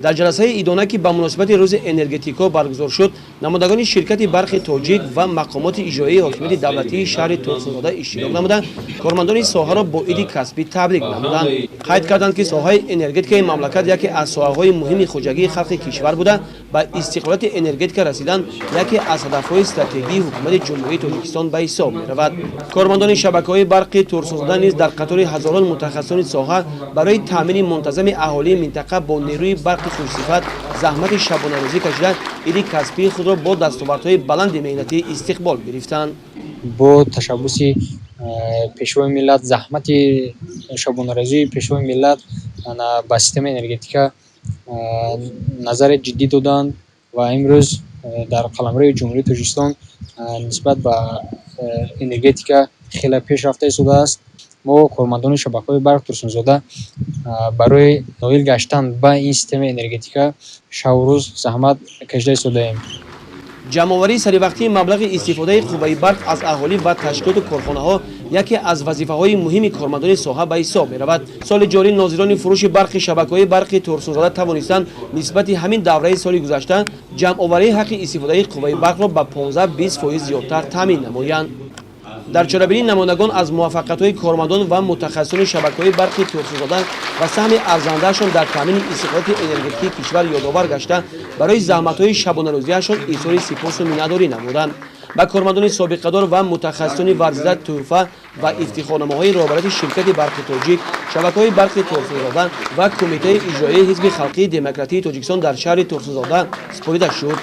Дар ҷаласаи идона, ки ба муносибати рӯзи энергетикҳо баргузор шуд, намояндагони ширкати барқи Тоҷик ва мақомоти иҷроияи ҳокимияти давлатии шаҳри Турсунзода иштирок намуда, кормандони соҳаро бо иди касбӣ табрик намуданд. Қайд карданд, ки соҳаи энергетикаи мамлакат яке аз соҳаҳои муҳими хоҷагии халқи кишвар буда, ба истиқлолияти энергетика расидан яке аз ҳадафҳои стратегии Ҳукумати Ҷумҳурии Тоҷикистон ба ҳисоб меравад. Кормандони шабакаҳои барқи Турсунзода низ дар қатори ҳазорон мутахассисони соҳа барои таъмини мунтазами аҳолии минтақа бо нерӯи барқи хушсифат заҳмати шабонарӯзӣ кашида, иди касбии худро бо дастовардҳои баланди меҳнатӣ истиқбол гирифтанд. Бо ташаббуси Пешвои миллат, заҳмати шабонарӯзии Пешвои миллат ба системаи энергетика назари ҷиддӣ доданд ва имрӯз дар қаламрави Ҷумҳурии Тоҷикистон нисбат ба энергетика хеле пеш рафта истодааст. Мо, кормандони шабакаҳои барқ Турсунзода, барои ноил гаштан ба ин системаи энергетика шабу рӯз заҳмат кашида истодаем. Ҷамъоварии саривақтии маблағи истифодаи қувваи барқ аз аҳолӣ ва ташкилоту корхонаҳо яке аз вазифаҳои муҳими кормандони соҳа ба ҳисоб меравад. Соли ҷорӣ нозирони фурӯши барқи шабакаҳои барқи Турсунзода тавонистанд нисбати ҳамин давраи соли гузашта ҷамъоварии ҳаққи истифодаи қувваи барқро ба 15-20% зиёдтар таъмин намоянд. Дар чорабинӣ намояндагон аз муваффақиятҳои кормандон ва мутахассисони шабакаҳои барқи Турсунзода ва саҳми арзандаашон дар таъмини истиқлолияти энергетикии кишвар ёдовар гашта, барои заҳматҳои шабонарӯзиашон изҳори сипосу миннатдорӣ намуданд. Ба кормандони собиқадор ва мутахассисони варзида тӯҳфа ва ифтихорномаҳои роҳбарияти ширкати барқи Тоҷик, шабакаҳои барқи Турсунзода ва Кумитаи иҷроияи Ҳизби халқии демократии Тоҷикистон дар шаҳри Турсунзода супорида шуд.